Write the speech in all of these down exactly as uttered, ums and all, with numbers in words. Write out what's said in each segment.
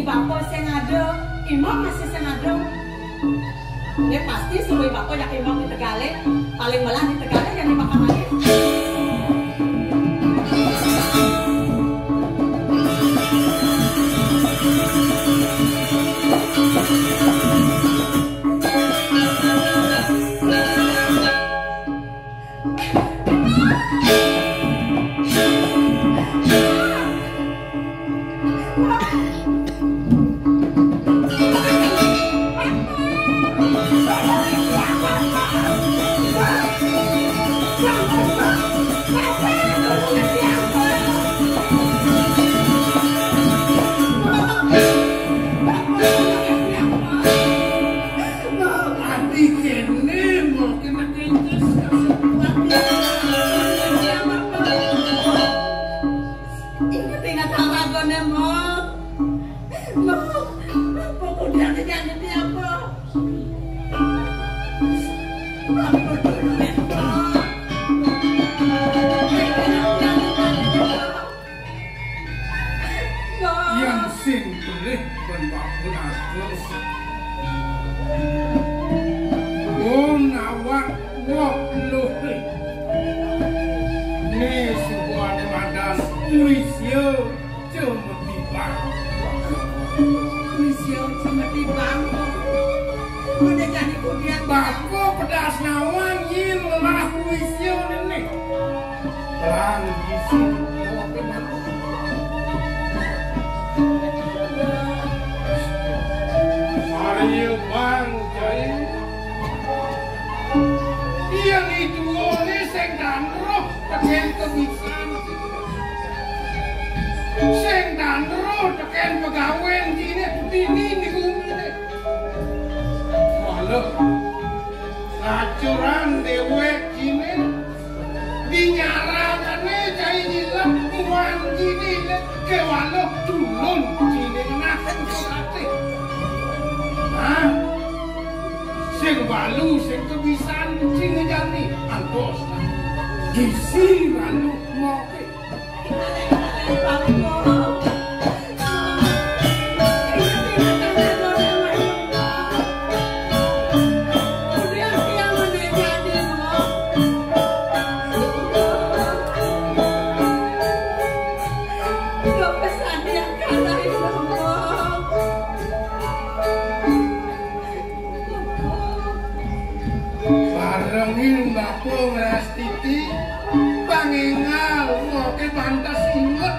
Bapa sing ada, imam masih sing ada. Ini pasti suwe bapa yak imam di Tegale, paling melah di Tegale yang bakal mati. Ingat-ingat halagone, Mbok. Mbok, Mbok, udah kejadian apa? Mbok, udah, Mbok. Yang sing pelih ben bakul atus. Wong awak wong luhri. Ni subuhane madan uisya cemetibang. Uisya cemetibang. Mana jadi kudian bako pedas nawang yin lelah uisya nene. Perang gizi. Arya bang jai. Iya ni duo ni sing dan roh teken kebisan. Sing dan roh teken pegawen dine dini di bumi ni. Walau ngacuran dewek dine. Dinyarangane cai nyilem muan kini kewala tulun kini nahen surate. Nah, sing balu sing kebisan sing ngejani antos. Gisi balu moke. Barengin bapa ngrastiti, pangengal, ngoke pantes inget.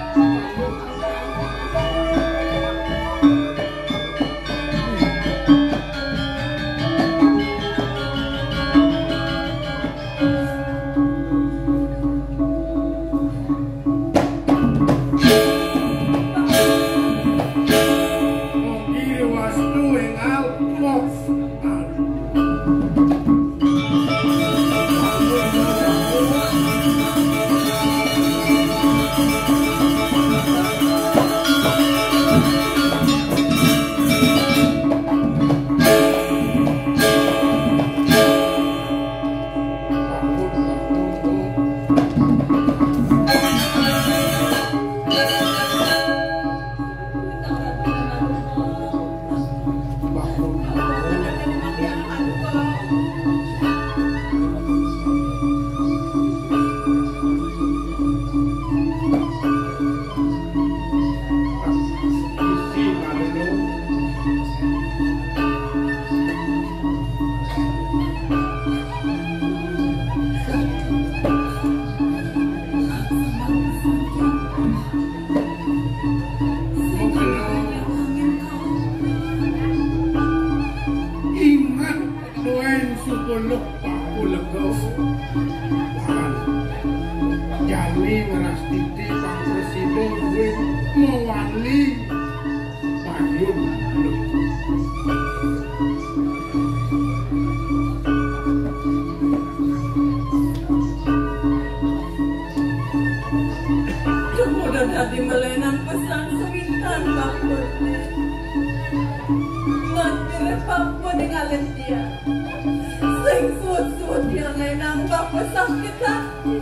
Ingat, Tuan Supuluh Paku Lego. Jani ngrastiti pang presida duwe mewali mayun. Kemudian dadi melenan pesan semintan bapa. Lan pire bapa ningalin dia. Sing suwut-suwut dia lenang bapa sakit hati.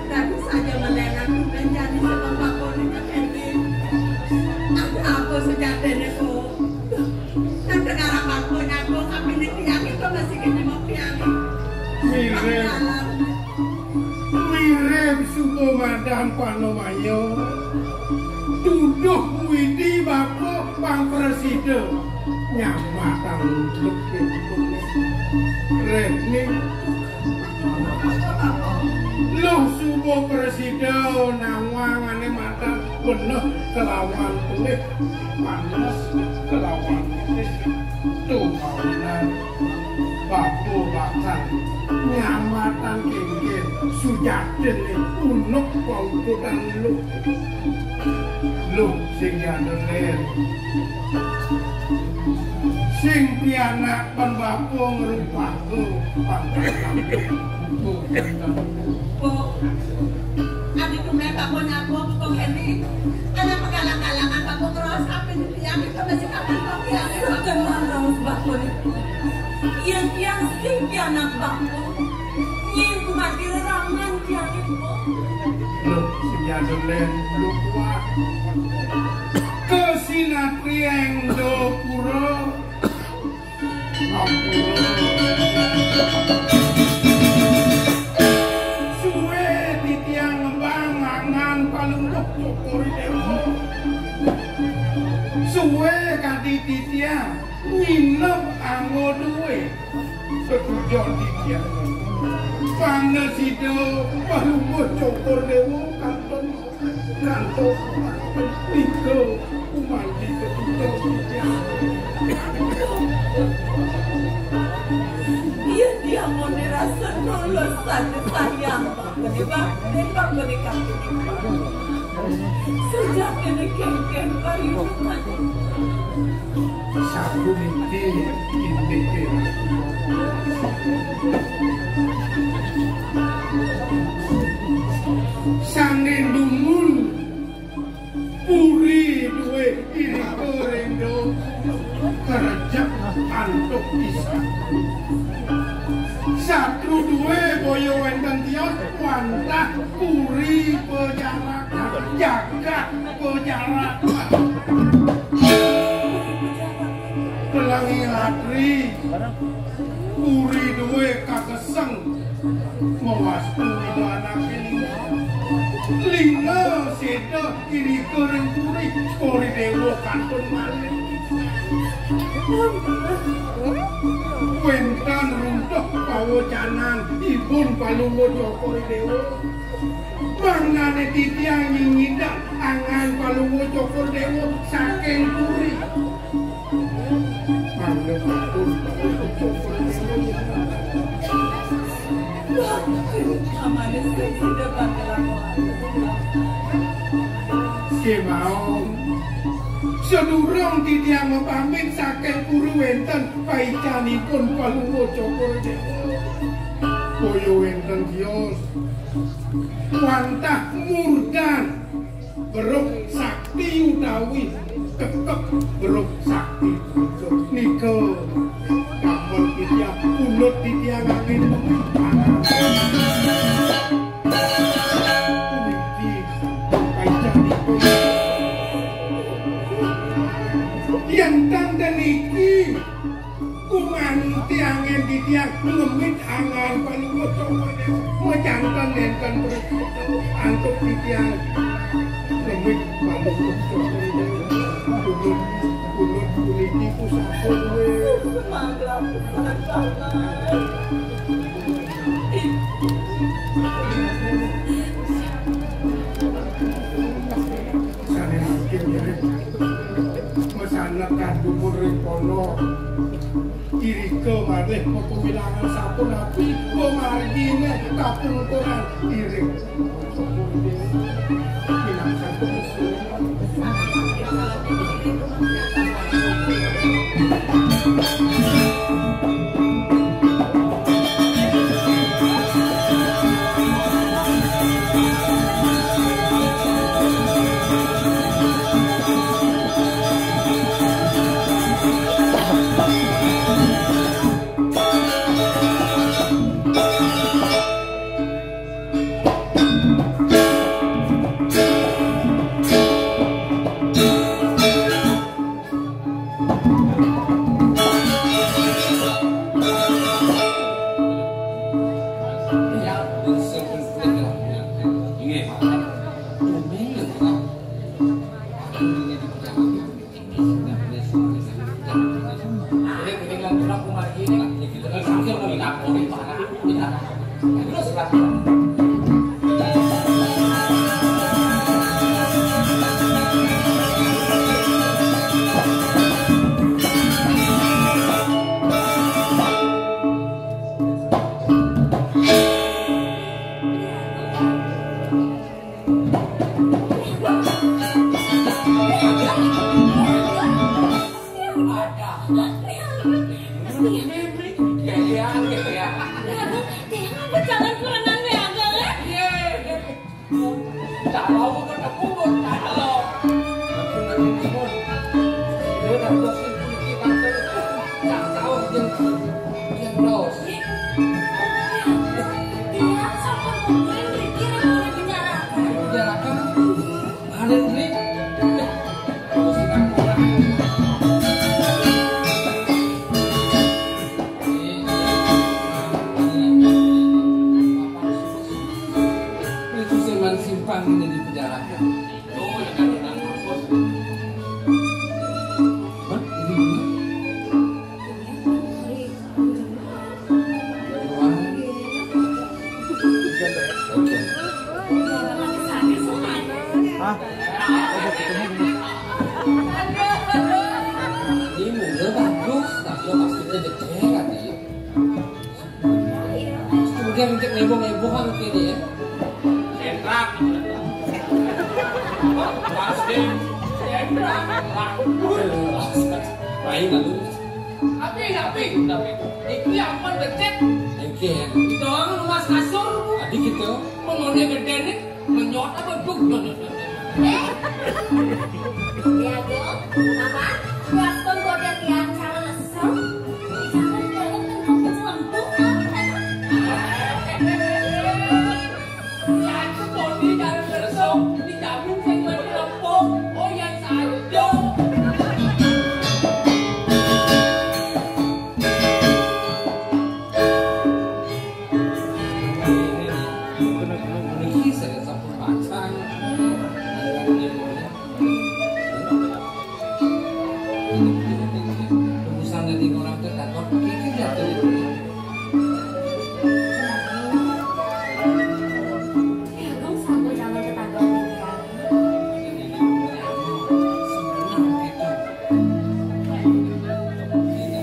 Baru saja melenan menjadi sebab bapa ini. Mirip suba madan Panamaya. Tuduh Widi bapa pang prasida nyambatang. Rene. Luh suba prasida nawang ane madan beneh kelawan tulis, panes kelawan tulis. Tuh, kawinan. Bapa bakal nyambatang kengken sujatiné unuk paukudan luh. Luh sing jadelen. Sing pianak pan bapa ngrupaga pangkat. Bu, adi tumben bapa nyapu kok kéné. Ana pagalang-galangan bapa ngraos apin tiang, itu mesti kapan kok tiang. Kenal raos bapa niku. Yén tiang sing pianak bapa, nyén kumat iraman tiang niku. Loh, sing jadelen, lu kuat. Kasinatriang dapura. Suwé titiang ngembang angan Palungguh Cokor I Déwa. Suwé kadi titiang nginep anggo duwé. Tetujon titiang. Panasida Palungguh Cokor I Déwa kantun Kantos nika umanti ketutup. Iya, dia mau dirasa nulus saja sayang. Bapa ni, bapa ni, bapa ni, kaki ni. Sejak ini kengkeng bayu. Sapuniki indike. Sangé dumun puri duwé irika ring kerejep antuk pisan. Satru duwé boya wénten tios wantah puri pajarakan, jagat pajarakan. Pelangi latri, puri duwé kakeseng, mawastu ida anaké lima. Lima séda irika ring puri, Cokor I Déwa kantun malih. Wénten runtuh pawecanan ibun Palungguh Cokor I Déwa. Mangdané titiang nyingidan angan Palungguh Cokor I Déwa saking puri. Mangda pun Palungguh Cokor I Déwa. Amané sing sida bakal. Kémaon. Sadurung titiang mapamit saking puri wénten paicanipun Palungguh Cokor I Déwa. Boya wénten tios. Wantah murdan beruk sakti utawi kekep beruk sakti. Nika damel titiang, pundut titiang angin. Puniki paicanipun. Yén tan ten niki, gumanti anggén titiang ngemit angan Palungguh Cokor I Déwa. Majanten nénten prasida antuk titiang ngemit Palungguh Cokor I Déwa. Pundut, pundut puniki pusaka duwé. Sané mangkin ngiring masanekan dumun ring pondok. Irika malih mapawilangan sapunapi pamarginé kapungkuran iring. Minangka Terus, Pak. Itu sih man simpang ini dipenjarakan. Hah? Ini benar? Beruang. Hah? Ini muda bagus, tapi pasti gede kan ya. Kemudian untuk ngebong-ngebong kan kiri ya. Sentrak. Pasti. Sentrak. Main lalu. Tapi, tapi, tapi. Iki ampun becek. Oke ya. Doang luas kasur. Tadi gitu. Pemone gede nih. Menyot apa duk? Eh? Ya, Gong. Apa? Buat kau kode tiang calon lesem. Jangan dalam tentang kecelempung, apa? Ya, itu bodi calon lesem. Dijamin saya nggak celempung. Oh, ya, saya. Ini, ini, ini saya sampun pacang. Urusan dari orang tuh takut, kita jatuh itu. Ya, Gong, sampun jangan ketakutan, ya. Ini, ini, ini, sebenarnya itu. Ini, ini,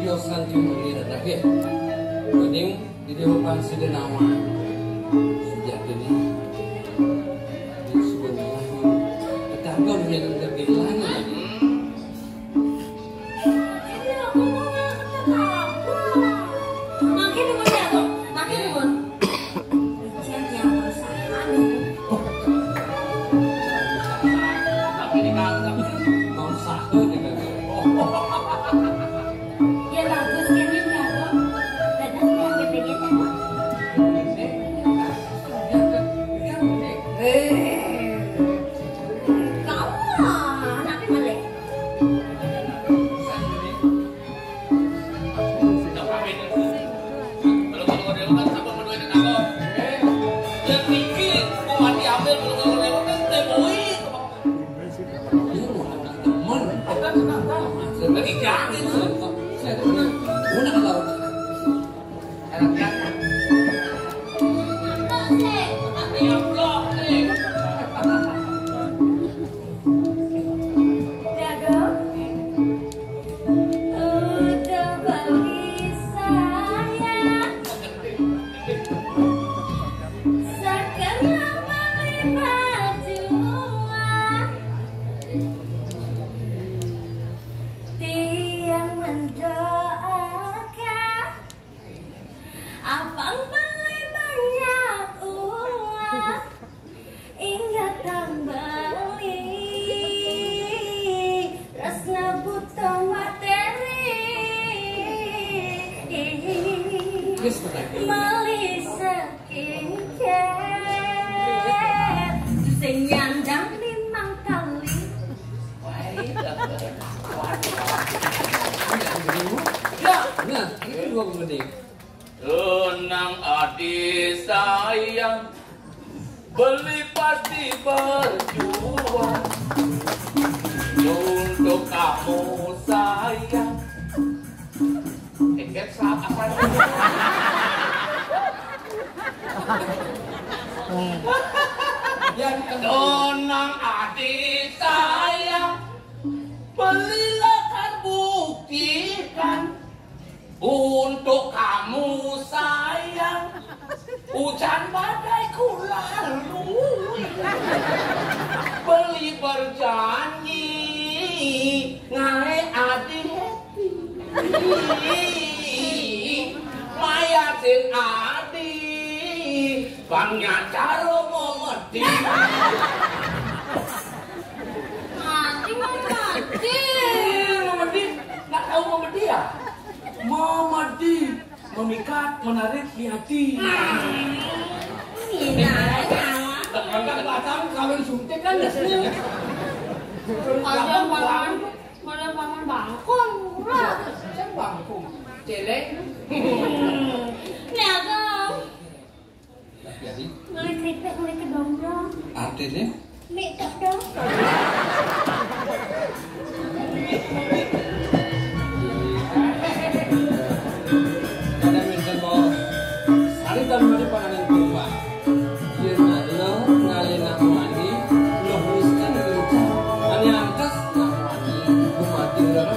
tiosan cuma ini, tapi mending Jadi, rupa sida nawang. Sejatiné, sebenarnya tetangga punya tetangga lagi. Makin nuwun ya, Kong. Makin nuwun. Ijin yang usaha, nih. Tapi di kantor. Mau satu dengan Ya bagus kan, Nin, ya, Bang? Bagus ya, B P J, ya, Bang? Eh, kamu mah, anaknya malah. Jago, udah beli saya. Sekarang beli baju. Tiang mendoakan, abang beli banyak uang. Ingat tambah beli, Rasna butuh materi. Meli skincare, sing nyandang limang kali. Ya, nah, ini dua gede. Tenang, adik sayang, beli pasti berjuang untuk kamu, sayang. Tiket saat apa? Yang kedonang adik sayang, belilah kan buktikan untuk kamu sayang. Hujan badai ku lalui, beli berjanji ngae adi happy. Maya sing adi, bangnya caro momedi. Adi momedi. Momedi, nggak tahu momedi ya? Momedi. Memikat, menarik di hati. Iya, iya. Tekan kan batang kawin suntik kan. Ada paman, ada paman bangkong, lah. Saya bangkong. Celeng. Ini agam. Jadi, mulai keripik, mulai kedondong. Artinya? Mik tak dong. Ada mention bahwa hari tahun ini panganan tumpah. Dia nak lo, ngalih nak mandi, lo miskin kerja. Ani angkas nak mandi, bupati udah.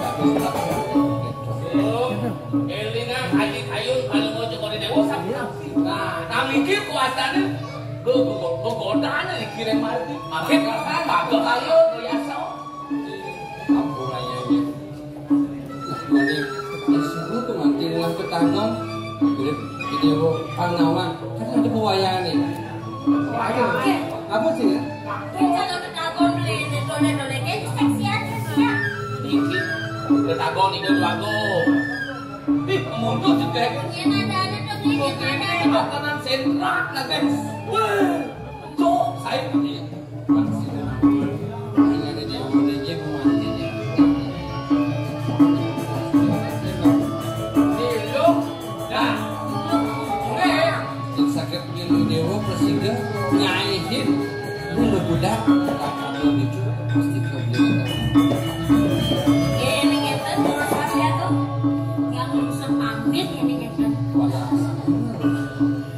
Tapi tak. Elingan Haji Kayun kalau mau cuma di Dewa, nah, nang iki kuasane go, go, go, godane dikirim mati. Makin kagak ayo biasa. Ampun aja. Nah, mari, ya, suruh tuh mati dalam ketanggung. Mirip video Pangawan. Kan ada buaya nih. Ayo. Apa sih ya? Kita lo ketahuan beli ini, dole-dole, kayak seksi aja sih, ya. Iki, ketahuan itu dua go. Ih, mundur juga. Ini ada, ada tuh, ini ada. Makanan sentral, lah, guys. Wah, cok, saya ini. Ini ada dia, ada dia, pemainnya. Ini lo, dah. Oke. Yang sakit Dewa prasida nyaihin. Ini lo budak, tak ada lucu, pasti kau bilang. Ini ngeten, kalau saya tuh, yang urusan pamit, ini ngeten. Wala.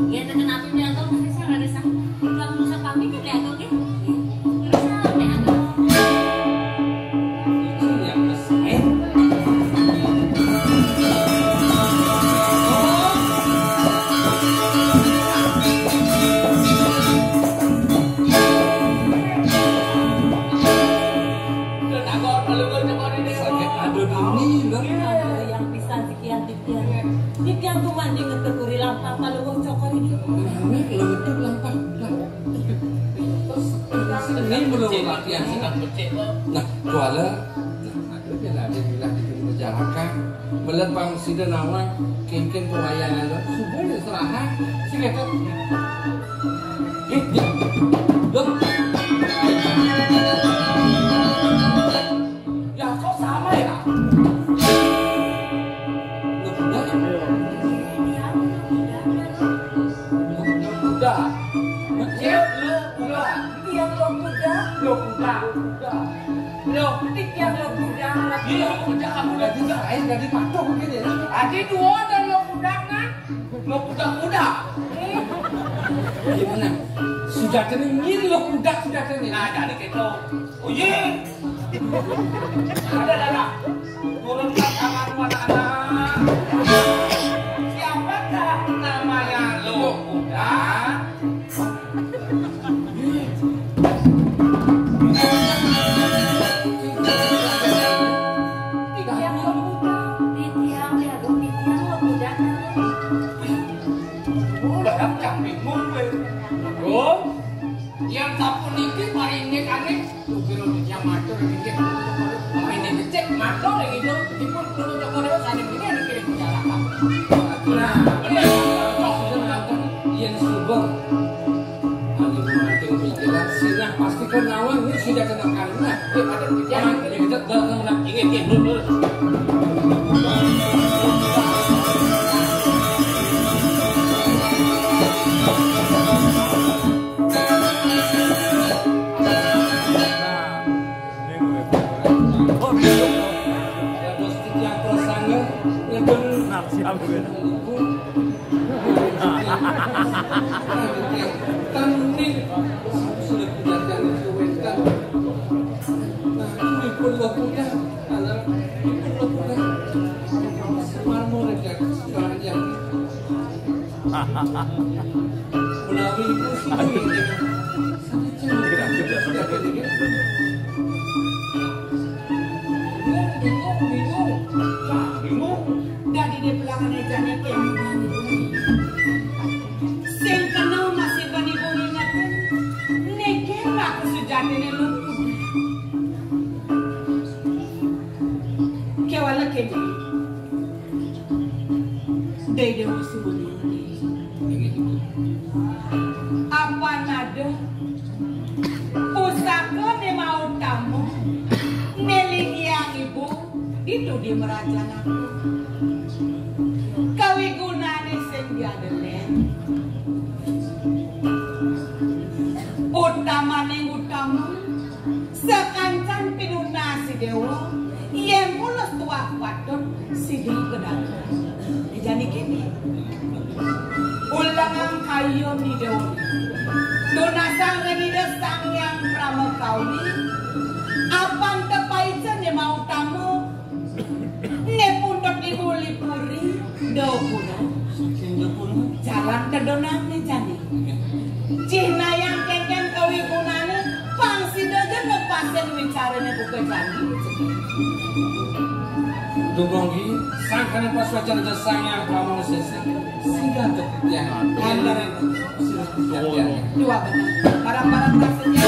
Ngeten kenapa dia tuh, mesti saya ada sah. Yang urusan pamit, dia tuh, gitu. Urusan, ya, tuh. Sakit adon ini, Mbak. Ada yang bisa sekian tipian. Tipian tuh mandi ngetek uri lampah kalau wong cokor ini. Rame kalau ngetek lampah. Lah. Terus ini belum latihan. Nah, kuala. Nah, ada dia lah, dia bilang di pinggir jalan kan. Belet pang sida nawang, kengken pelayanan lo. Subuh dia serahan. Si kata, eh, dia. Loh. Ya, kok sama ya? Lo kuda kan? Lo kuda. Kecil, lo kuda. Yang lo kuda. Lo kuda. Lo. Yang lo kuda. Iya, lo kuda, kamu udah juga. Ayo, jadi patuh begini. Adi dua dan lo kuda kan? Lo kuda-kuda. Gimana? Sudah kena ngin lo kuda, sudah kena. Nah, jadi gitu. Oh, iya. Ada, ada, ada. Turunkan tangan, anak-anak. Siapakah namanya lo kuda? Titiang lo kuda, titiang lo kuda. Oh, lah, yang bingung, gue. Agung, yang sapu niki mari ini kane. Lu kira dia matur niki. Apa ini becek matur yang itu? Ibu dulu cokor itu sana ini yang kirim jalan. Nah, bener. Yang subur. Anu manting pikiran sinah pasti kau nawang ini sudah kena karena. Dia pada pikiran. Yang kita dalam nak ingin, ingin, dulu, dulu. Nah, siap gue. Tanune sudah tidak ada kewenangan. Nah, ini pun waktunya. Kalau ini pun waktunya. Semua mau dekat sekarang yang melalui kursi ini. Bingung, bingung, bingung. Nah, bingung. Dadi dipelangane jane kene. Sing kenal masih bani buri ngaten. Niki aku sujatine luput. Kewala kene. Dai Dewa Sumuni. Apa nada pusaka ne mau tamu nelingiang ibu itu di merajanaku. Kawigunane sing diadelen. Utamane utama Sakancan pinunas Dewa, yen mulus tuah patut sida kedaton. Jani kene. Ulangang kayun ni Dewa. Tunasang ring Ida Sang Hyang Pramakawi. Apan tepaica ne mau tamu. Ne pundut ibu lipuri, do puna. Saking do puna. Jalan kedonang ne jani. Cihnayang kengken kawigunane, pang sida ja nepasin wicarane buka jani. Dugonggi, sangkane pas wacan ja Sang Hyang Pramana Sesa, sida tetiang. Andaren, sida tetiang. Dua benar. Para-para prasetya.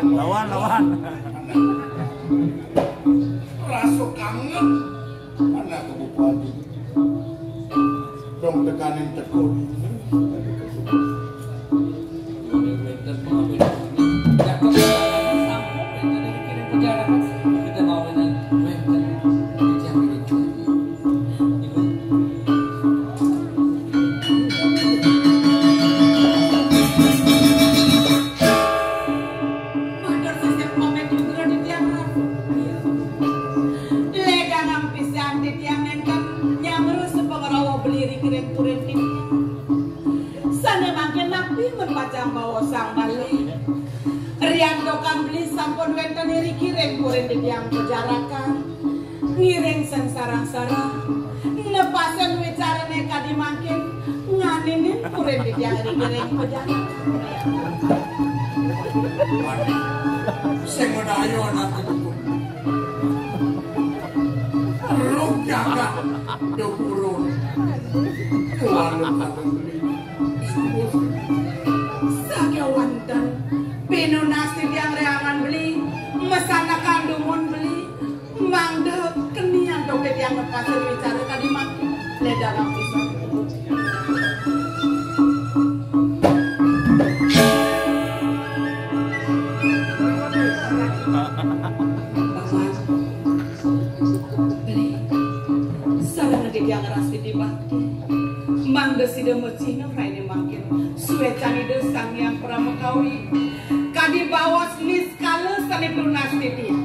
Lawan, lawan. Rasa kangen. Anak kebukuan. Dong tekanin tekun. Matur sisip pamit putra titiang. Ledangang pisan titiang nenten nyamru sepengerowo beli ring kiring purin titiang. Sane mangkin napi men pacang baosang malih. Riantukan beli sampun wenten ring kiring purin titiang pejarakan. Ngiring sengsara-sara, nepasin wicarane kadi mangkin, nganinin purin titiang ring kiring pejalan. Sing ngedayo anak itu. Roh jagat do purun. Kualu kata beli. Sakewanten pinunas titiang reangan beli, mesanakan dumun beli, Mangda kenian doket yang lepasin wicara tadi mangkin. Ledang pisan. Beli. Sarana dia ngeras di bakti. Mangda sida mecina raine mangkin. Suecan Ida Sang Hyang Pramakawi. Kadi baos niskala sane tunas titiang.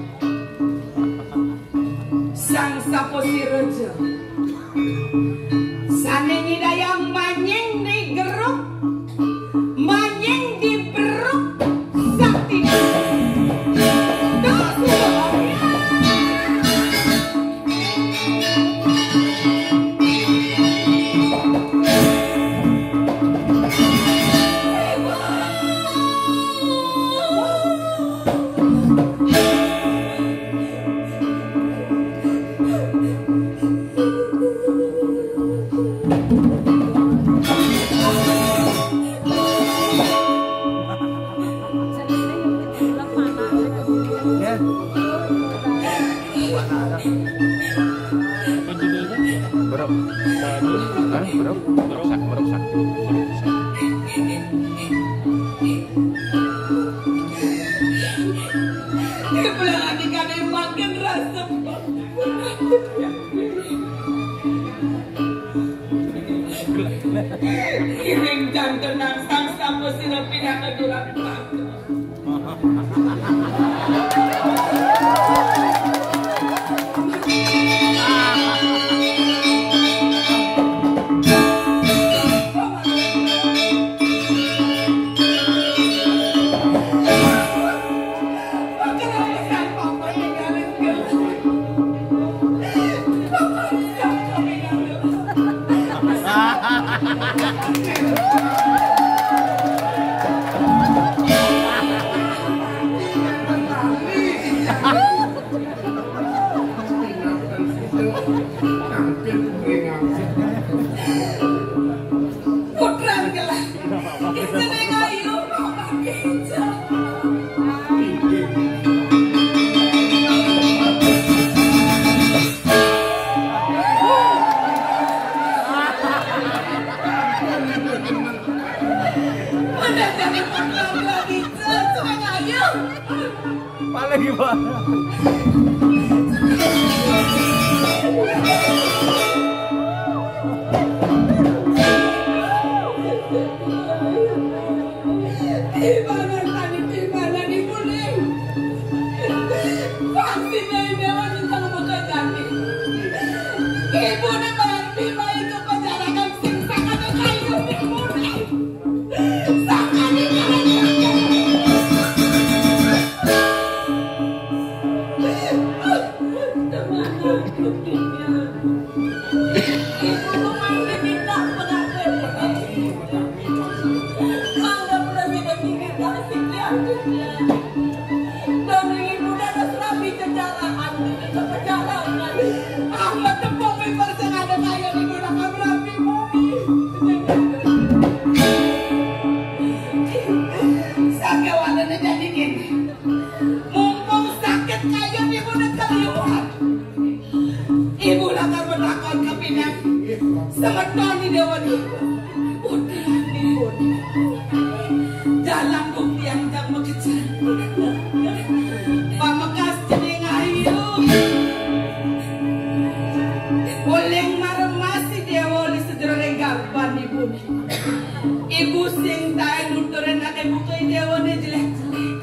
Sang sapa siraja sane nyidayang manying di geruk, manying di beruk, sakti. Iring janten nang sang sapa sira pinaka durang. Putra gelah. Istiné ayu, Bapak Kicap. Udah jadi putra gelah Kicap, Istiné ayu. Paling gimana? Tibanan tadi, tibanan ibu ning. Pasti dari dewan yang kalau bakal jadi. Ibu ning berarti baik ke penjarakan sing sangat kayu ibu ning. Sangat di jalan. Kemana buktinya? Ibu memanggil minta pengakuan. Anggaplah tidak dikasih kian. Dan ibu dah serabi cecarahan, cecarahan. Amat tepung mimbar sing ada kaya di guna kamerapi bumi. Sakit wadah jadi gini. Mumpung sakit kaya di guna kaliuhan. Ibu lakar matakon ka pinang semeton ni Déwa ni. Udian ibu. Dalam buktian kang makejang. Pamekas jeneng ayu. Uling maremasi Déwa ni sedurung garban ibu. Ibu sing taén nuturin anak ibu ka Déwa ni jelek-jelek.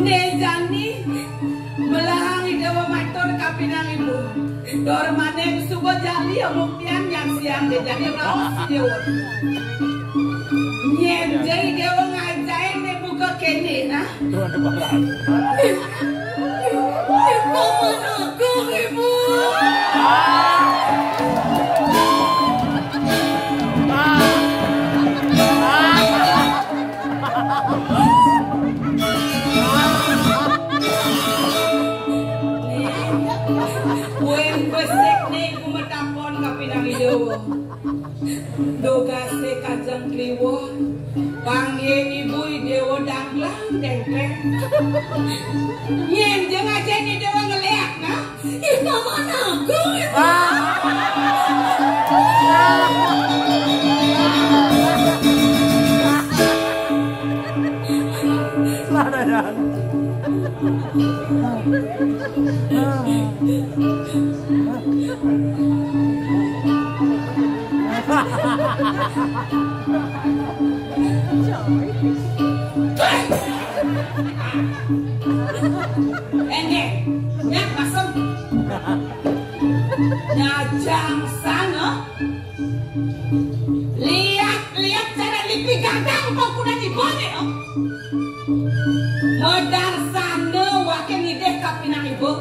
Né jani, belahang Ida matur kapinang ibu. Dur maning suba jali amuktian nyaksiang dé jani raos Déwa. Nyén jai Déwa ngajain né buka kéné, nah. Ibu, Paman Agung, Ibu. Kuwi besik nih, ku metapon kapinang ijo. Dogase Kajeng Kliwon, panggih ibu Déwa dangklang dengkleng. Nyén jeng aja ni Déwa ngeliat, nah. Ih, Paman Agung, Ibu. Lah, dah, dah. Ende, nyak masem. Nyajang sana. Lihat-lihat cara lipi gandang pangkunan ibu nih, oh. Modar sana waké ngidih kapinang ibu.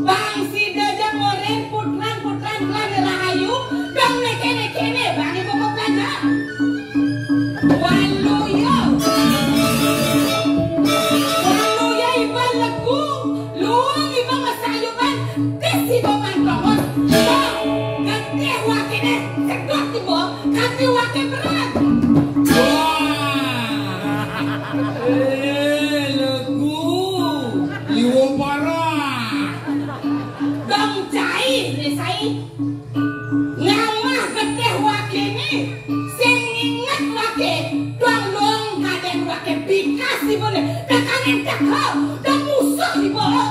Bang sida ja ngoren putran-putran kelana rahayu, dong né kéné-kéné bang ibu kok belajar. Waluya. Waluya iban legu, luung iban masayuban, tis iban mantongos. Dong, getih wakiné, sedot iban, kanti waké berat. Wah. Eh, legu. Iwo parah. Dong cai, né sai. Ngamah getih wakiné, sing nginget waké, dong dong kadén waké bikas ibané, tekanin teka, dong musuh ibané.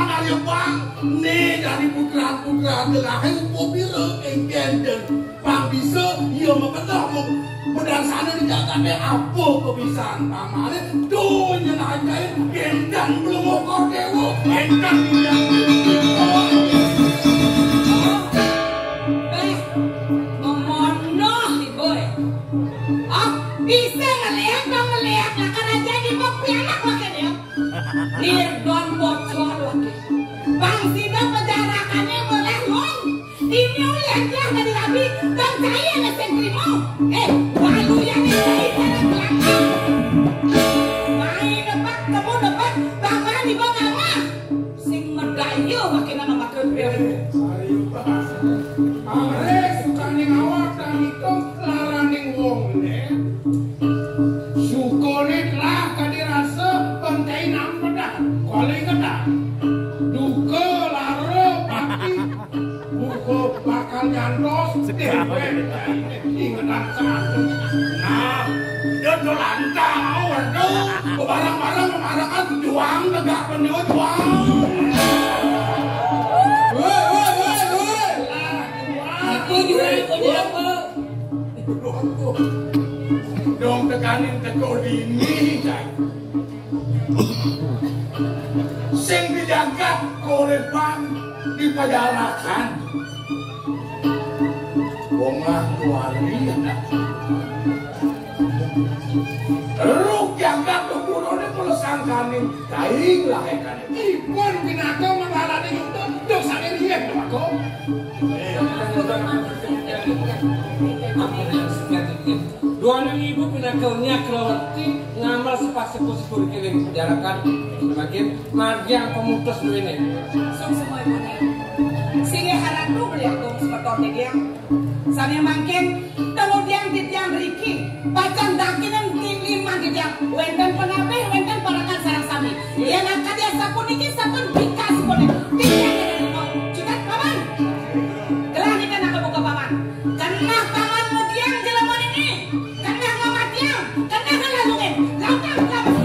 Arya Bang, né dadi putra-putra tengahé uga pira ing kénten. Bang bisa, iya makedah mung bedarsana di jagaté apa kebisan pamane, donya najain, kénten belum ukur dewa, kénten tidak. Eh, memonoh ibu ya. Ah, bisa ngeliat, bang ngeliat, lah kan aja di bok pianak makin ya. Nirban bocor lagi. Bang sida penjarakannya boleh lon. Ini ulian lah dari rabi, bang saya nggak sing terima. Eh, walu yang ini saya cara kelangkang. Main debat, kamu debat, bang mana di bang ama? Sing medaya makin nama makin. Ayo, Pak. Amrih sukaning awak dan itung laraning wong né. Sukané telah kadi rasa bangkai nampedah kali kedah. Duka lara pati buka bakal nyantos. Sedih, déwék. Ingetan satu. Nah, dia dolanta, waduh, barang-barang mengarakan juang tegak penyuh juang. Woi, woi, woi, woi. Apa dia? Apa dia? Apa? Dong tekanin teko dini, Cai. Sing dijagat kolepan dipajarakan. Bongah tuari. Ruk jagat tukuroné mula sangkaning kaing lahekané. Ipun pinaka mangalaning itu dosane riyen, Pak. Duaning ibu pinaka nyak kelawati ngamel sepak sepuh-sepuh kene jarakan semakin margiang pemutus duwene. Sung semua ibu. Singgih haratu beli aku semeton dia. Sane mangkin, kemudian titiang riki, pacan dakinan tim lima titiang, wenten penabih, wenten parakan sarang sami. Yen akadi sapuniki sampun bikas pune. Titiang yen mau, cutat paman. Gelah nika nak buka paman. Kenah paman mudiang jelema niki. Kenah ngamatiang. Kenah ngalungin. Lantang kamu.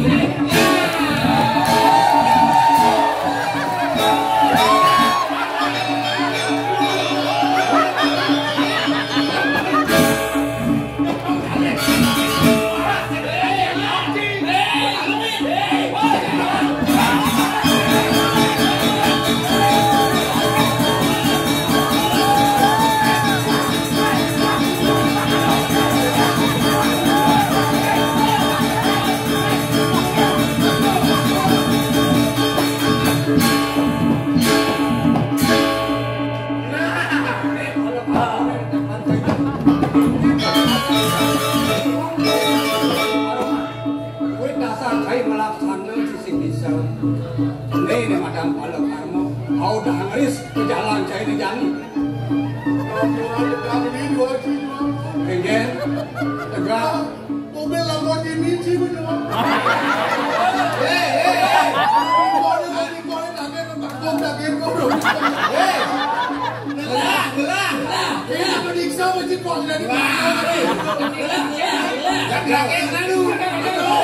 Kuwi dasar cai melaksana sing bisa. Ini, ini madam pala karma. Kau dah ngeris ke jalan cai di jani. Ringen, tegak. Mobil Lamborghini, Ci, bener. Hei, hei, hei. Mobil Lamborghini, Lamborghini, Lamborghini. Hei. Gelah, gelah, gelah. Ini menyiksa, Ci, pos dari mana? Gelah, gelah, gelah. Gelah, gelah, gelah.